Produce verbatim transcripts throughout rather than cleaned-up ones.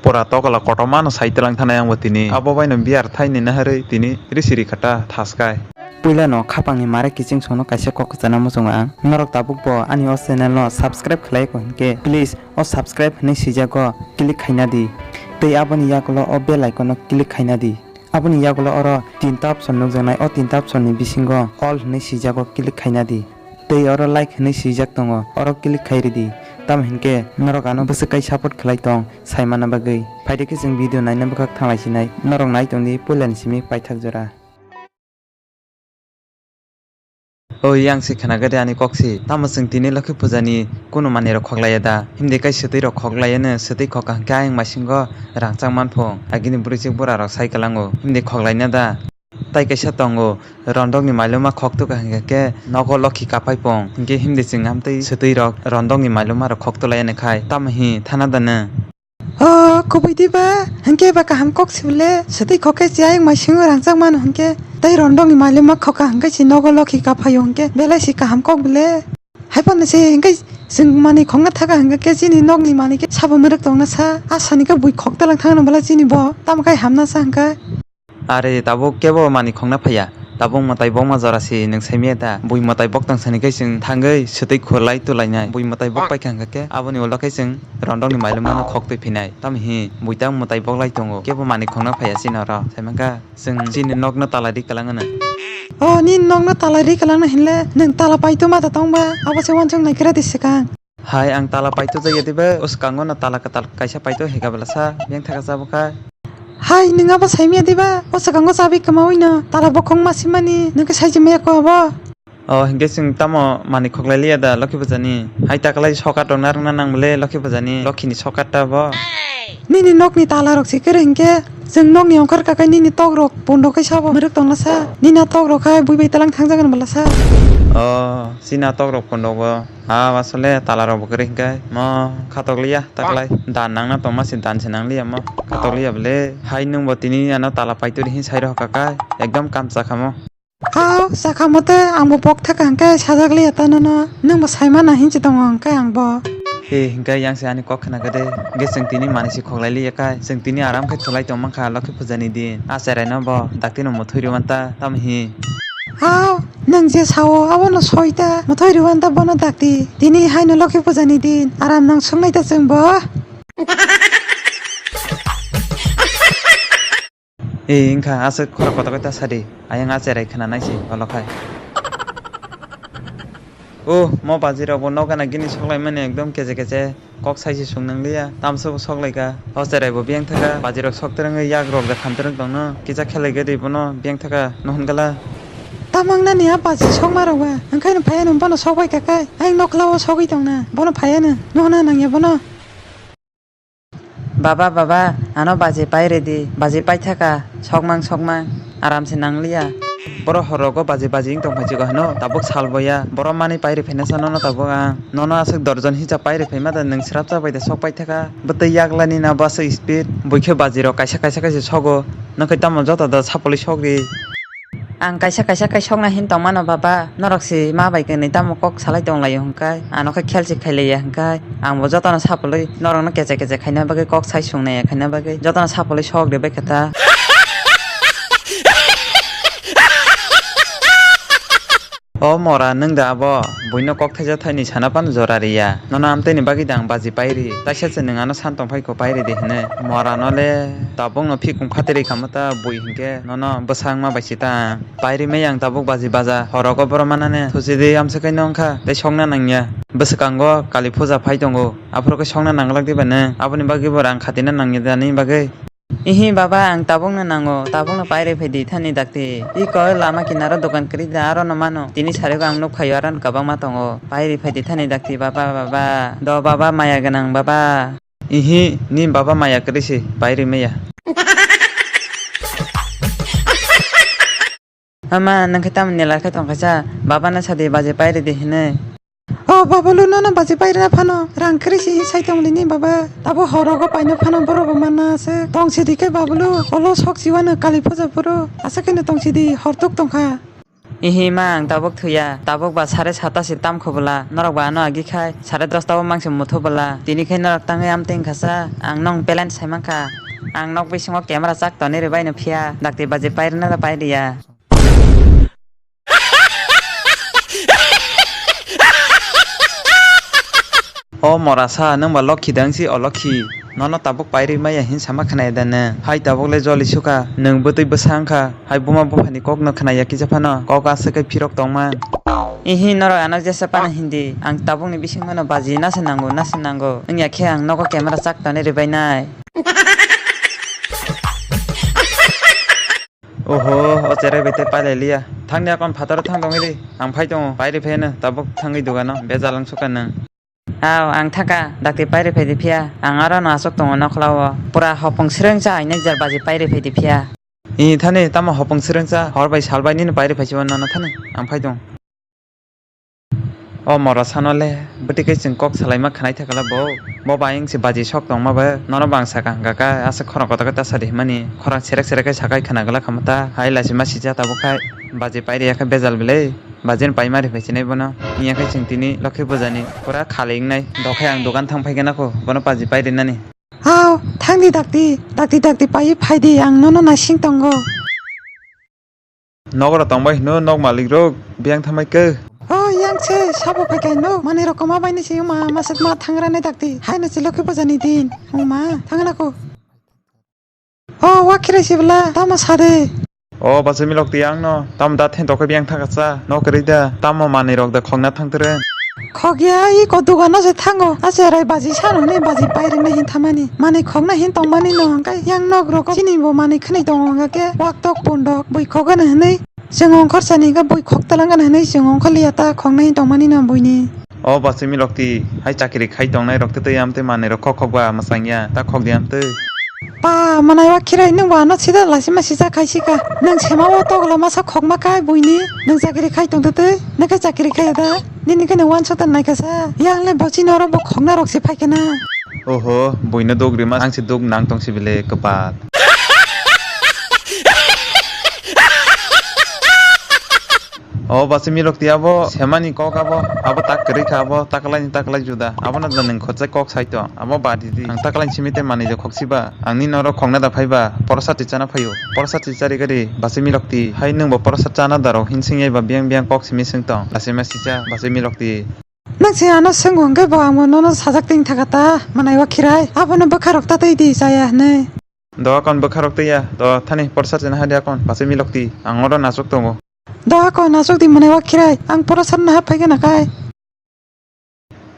Pura tokla kotorma no sai tlang thanai ang bo tini. Abo bai no biyar thai ni naharwi tini risi ri kha ta thaskai. Puila no khapang ni mare kiching sono kaisa kok kwchana muchungo ang. Norok tabuk bo ani o channel no subscribe khlai ko hinkhe please o subscribe hinwi swijago click khaina di. Tei aboni yagulo o bell icon no click khaina di. Aboni yagulo oro tinta option nukjaknai, o tinta option ni bisingo all hinwi swijago click khaina di. Tei oro like hinwi swijak tongo, oro click khai ridi. Tamo hinkhe norok ano bwswk kai support khlai tong saimana bagwi. Phaidi khe chwng video naina bwkhak thanglai sinai. Norok nai tongdi puilani simi paithak jora. O yang se khna gade ani kok se. Tamo chwng tini Lokhi puja ni kunu manwi rok khoklai ya da? Himdi kai swtwi rok khoklai ya no, swtwi khok ka hwnkhe ayang maisingo rangchak man phung. Agini bwrwi chik bura rok sai kwlango. Himdi khoklai na da? Tai kaisa tongo, rondok ni mailoma khok tu ka hwnkhe nogo Lokhi kaphai pung. Hwnkhe himdi chwng amtwi swtwi rok rondok ni mailoma rok khok tu lai ya no khai. Tamo hi thana da no? O, kubui diba? Hwnkhe ba kaham kok si bwle? Swtwi khok khe si ayang maisingo rangchak mano hwnkhe. Tei rondokni mailoma khok ka hwnkhe si nogo Lokhi kaphaio hwnkhe belai si kaham kok bwle? Haiphano se hwnkhe chwng manwi khokna thaka hwnkhe chini nokni manwi khe sabo mwrwk tongna sa. Asani khe bui khok talang thangno bwla chini bo. Tamo khai hamna sa hwnkhe. Are tabuk kebo manwi khokna phaiya. Tabuk mwtai bokma jora si nwng saimaya da? Bui mwtai bok tong sani khe chwng thangwi swtwi khurlai tulainai. Bui mwtai bok paikha hwnkhe aboni ulo khe chwng rondokni mailomano khok twi phinai. Tamo hi bui tang mwtai bok lai tongo. Kebo manwi khokna phaiya chini oro. Saimankha chwng chini nokno tala ri kwlangano. O, nini nokno tala ri kwlangno hinle nwng tala paito ma da tongba? Abo se uansuk naikhwra di swkang. Hai, ang tala paito jaya diba? O swkango no tala kwtal kaisa paito hika bwlasa biyang thaka chabukha. Hai, nwng abo saimaya diba? O swkango chabi kwmawi no tala bokhong ma simani, nwng khe saijimaya ko abo? O, hinkhe chwng tamo manwi khoklai liya da Lokhi puja ni? Hai, taklai sokat rok narwkna nang bwle Lokhi puja ni, Lokhi ni sokat ta bo. Nini nokni tala rok se kwrwi hinkhe chwng nokni ongkhor kakai nini tok rok pondo khe sabo mwrwk tongla sa. Nini a tok rok khai bui bai talang thangjak bwla sa. O, chini a tok rok pondo bo. Ha, asole tala rok bo kwrwi hwnkhe mo khatok liya taklai. Dan nangna tongma se dan se nang liya mo. Khatok liya bwle. Hai nwng bo tini ano tala paituri hin sai rw hwkha kai. Ekdom kam chakha mo. Ha, chakha mo te ang bo bok thaka hwnkhe sajak liya ta nono. Nwng bo sai mana hin se tongo hwnkhe ang bo. He hwnkhe yang se ani kok khna khe de. Hwnkhe chwng tini manwi se khoklai liya kai. Chwng tini aram khe thulai tong mankha Lokhi puja ni din. A cherai no bo dakti no muthwi rw manta. Tamo hi? Hao, nwng je sao, abono soi ta, mwthai rw uan ta bono dakti. Tini haino Lokhi puja ni din, aram nang swngnai ta chwng bo. E, wngkha, aswk khorok kotor khe ta sadi. Ayang a cherai khna nai se, olo khai. O, mo baji rok bo nogo gana gini sok lai mani ekdom keche keche. Kok sai se sung nang liya, tamsa bo sok lai kha. O cherai bo biyang thaka, baji rok sok twrwngwi yak rok da kham twrwng tong no. Kisa khelai khe di bono biyang thaka, no hwn kala. Tamang nani a baji sok ma rok ba, hwnkhe no phai ano bono sok bai kha kai. Ayang nokla o sogwi tong na, bono phai ano, no hwna nang ya bono. Baba, baba, ano baji pai ridi, baji pai thaka, sokmang, sokmang. Aram se nang liya. Borok hor rogo baji baji wng tong phai chigo hino, tabuk sal boya. Borok manwi pai rw phaina sa nono tabuk ang. Nono aswk dorjon hisa pai rw phaima da nwng srapsa bai da sok pai thaka. Bwtwi yaglani na bo aswk speed. Buikhe baji rok kaisa kaisa kaisa sogo. Nwng khe tamo joto da sapolwi sok ri. Ang kaisa kaisa kai sokna hin tong mano baba. Norok se ma bai kwnwi tamo kok salai tong laio hwnkhe. Ano khe khel se khai laiya hwnkhe. Ang bo jotono sapolwi norokno keche keche khaina bagwi kok sai sung naiya khaina bagwi jotono sapolwi sok ri bai khe ta. O mora, nwng da abo buino kok thaisa thaini sana phano jora riya. Nono amtwini bagwi da ang baji pairi. Taisa se nwng ano san tong phai kho pairi di hwnwi. Mora no le tabuk no phikung phatri kha ma ta bui hinkhe nono bwsa wngma bai se ta. Pairi maya ang tabuk baji baja. Horogo borok manane thusi di amsa kaino wngkha. Tei sokna nangya. Bwswkango kali puja phai tongo. Aphuru khe sokna nanglak diba nwng? Aboni bagwi bo rang khatina nangya da nini bagwi? Ihi baba, ang tabukno nango, tabukno pairwi phaidi thani dakti. Iko lama kinaro dokan kwrwi da, arono mano. Tini sarigo ang nukphaio, arono kwbangma tongo. Pairwi phaidi thani dakti baba, baba. Do baba, maya gwnang baba. Ihi, ni baba maya kwrwi se, pairwi maya. Ama, nwng khe tamo nela khe tong khaisa? Baba no sadi baji pairidi hinwi. O Babulu, nono baji pairina phano rang kwrwi se sai tongmani ni baba. Abo horogo paina phano borok bo manna se. Tong sidi khe Babulu, olo sok siwano kali puja phuru. Asa kheno tong sidi hor tuk tongkha. Ihi ma, ang tabuk thuya, tabuk ba sare sata se tam khobwla, norok ba ano agi khai sare dosta o mangse muthu bwla, tini khai norok tangwi amtwi wngkha sa, ang nong pelen sai mankha, ang nok bisingo camera chak tonwi rwbaino phiya, dakti baji pairwna da pairiya. O morasa, nwng ba lokhi dang si, o lokhi. Nono tabuk pairwi maya hin sama khwnaya da nwng? Hai tabuk le joli sukha, nwng bwtwi bwsa wngkha. Hai buma buphani kok no khwnaya kisa phano, kok aswk khe phirok tongma. Ihi, norok ano jesa phano hindi, ang tabuk ni bising mano baji nasa nango, nasa nango. Wngya khe ang nogo camera chak tonwi rwbainai. Oho, o cherai bai tei pailai liya. Thangni akon phataro thang tongwi di. Ang phai tongo, pairwi phai hwno, tabuk thangwi dogano, bejal wng sukha nwng. Ao, ang thangkha, dakti pairwi phai di phiya. Ang aro no aswk tongo nokhla o. Pura hopong srwngsa hainai jar baji pairwi phai di phiya. I thani tamo hopong srwngsa, hor bai sal bai nini pairwi phai si o nono thani. Ang phai tongo. O morasano le, bwtwi khe chwng kok salaima khwnai thakala bo. Bo bai wng se baji sok tongma bo. Nono bo ang saka hwnkha kha, aswk khorang kotor khe ta sadi hwnmani. Khorang serek serek khe sakai khwna glak kha ta. Hai lachi ma sija tabuk khai. Baji pairi ya khe bejal belai. Bajini paima ri phai sinai bono. Wngya khe chwng tini Lokhi puja ni pura khali wngnai. Dokhai ang dogan thang phai khe nako. Bono baji pairi nani. Hao, thang di dakti. Dakti dakti paiwi phai di. Ang nono naising tongo. Nogra tongbai hino, nok malik rok, biyang thamai khe. O, yang se, sabo phai khe no, manwi rok kwma bai ni se, ma, masuk ma thangra nai dakti. Hai no se Lokhi puja ni din. O ma, thangna ko. O, wa khirai se bwla, tamo sa de. O, bachai milok ti ang no, tamo da then tokhe biyang thangkha cha, no kwrwi da, tamo manwi rok da khokna thang tere. Khokya, i ko dogano se thango. Acherai baji sano hinwi baji pairwkna hin thamani. Manwi khokna hin tongmani no hwnkhe yang nok rogo chini bo manwi khwnwi tongo hwnkhe wak tok pondok bui khogano hinwi. Chwng ongkhor sani hwnkhe bui khok talangano hinwi chwng ongkhor liya ta khokna hin tongmani no buini. O bachai milok ti hai chakri khai tongnai rok tei tei amtwi manwi rok khok khok ba mwchang ya ta khok di amtwi. Pa, manai wa khirai nwng bo ano sida laisima sijak khai sika. Nwng sema o togla masa khokma kai buini. Nwng chakri khai tong tei tei. Nwng khe chakri khai da. Nini khe nwng uansuk ta naikha sa. Yang le bochini oro bo khokna rok se phai khe na. Oho, buino duk rima ang se duk nang tong si bile kwpal. O bachai milok ti abo semani kok abo, abo tak kwrwi kha abo taklaini taklai juda. Abono da nwng khorchai kok sai tong. Abo badi di. Ang taklaini simi tei manwi ja khok siba. Ang nini oro khokna da phaiba. Porosat ti chana phaio. Porosat ti chari gari bachai milok ti. Hai nwng bo porosat chana da rok hin sing yai ba biyang biyang kok simi swng tong. Lachi ma sicha bachai milok ti. Nwng se ano swngkha hwnkhe bo ang bo nono sajak twi thaka ta manai wa khirai. Abono bwkha rok ta twi di chaya hinwi. Do akon bwkha rok twi ya. Do thani porosat chana hai di akon bachai milok ti. Ang oro nasuk tongo. Do akon nasuk di manai wa khirai. Ang porosat naha phai gana kai.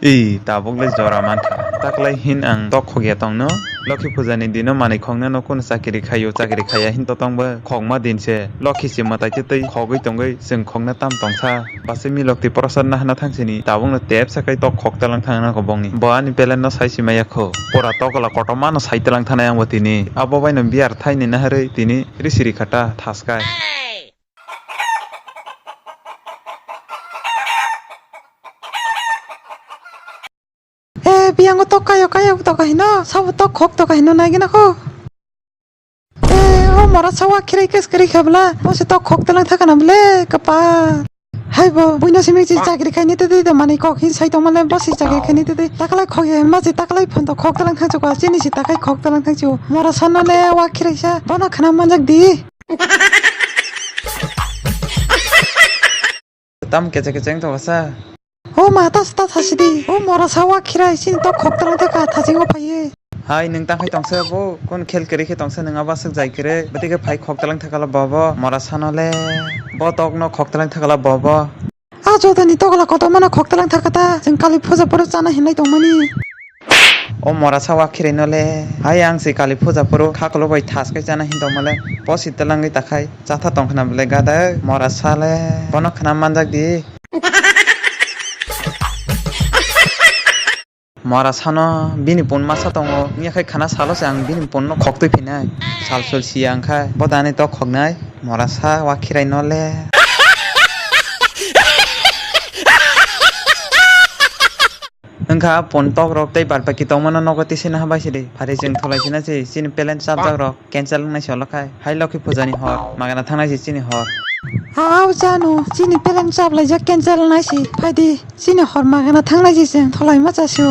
Ei, tabuk le jora mankha. Taklai hin ang tok khogya tongno. Lokhi puja ni dino manwi khokna no kunu chakiri khaio, chakiri khaiya hin to tongbo. Khokma din se. Lokhi se mwtai tei tei khogwi tongwi chwng khokna tam tongsa. Bachai milok ti porosat nahana thang sini. Tabuk no tep sakai tok khok talang thang nako bongni. Bo ani pelen no sai si maya kho. Pora tokla kotorma no sai talang thanai ang bo tini. Abo bai no biyar thai ni naharwi tini ri siri khata thaskai. Eh, biyango tok kayo, kayo tok kahino, sabo tok khok tok kahino nai gina ko. Eh, o mora sawa khirai kes kri khabla, bo se tok khok talang thakana ble, kapa. Hai bo, buino simi si chakri khaini tete da mani kok hin sai tongmale, bo se chakri khaini tete. Taklai khok ye, ma si taklai phon to khok talang thang chuko, chini si takai khok talang thang chuko. Mora sanale wa khirai sa, bono khana manjak di. Tam keche keche wng tongsa. O ma, ta, ta thasi di. O mora sawa khirai, chini tok khok talang thaka, thasing o phaiye. Hai, nwng tang khai tongsa bo, kun khel kiri khe tongsa nwng abo aswk jai kiri. Bwtwi khe phai khok talang thakala bobo, mora sano le. Bo tok no khok talang thakala bobo. A jotoni tokla kotor mano khok talang thaka ta, chwng kali puja poro chana hinlai tongmani. O mora sawa khirai no le. Hai ang se kali puja poro khaklo bai thas kai chana hin tongmale. Posi talangwi takhai. Chatha tong khna bwle gada mora sale. Bono khna manjak di. Mora sano bini pun masa tongo. Wngya khai khna salo se ang bini pun no khok twi phinai. Sal sul siya wngkha. Bo dani to khoknai. Mora sa wa khirai no le. Wngkha pon tok rok tei bad baki tongmano nogo tisina habai sidi. Phari chwng thulai sina se chini pelen chapjak rok cancel wngnai se olo khai. Hai Lokhi puja ni hor, magana thangnai se chini hor. Au chano, chini plan chaplaijak cancel naisi. Phaidi, chini horma gana thangnai si chwng tholai ma chasio.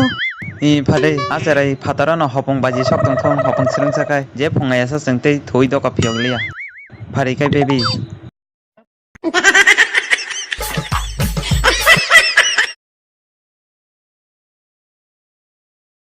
I phadai, acharai phataro no hopong baji sok tong thung, hopong srwng sakai. Je phungai asa chwng tei thoi doka phiyok liya. Phari kai baby,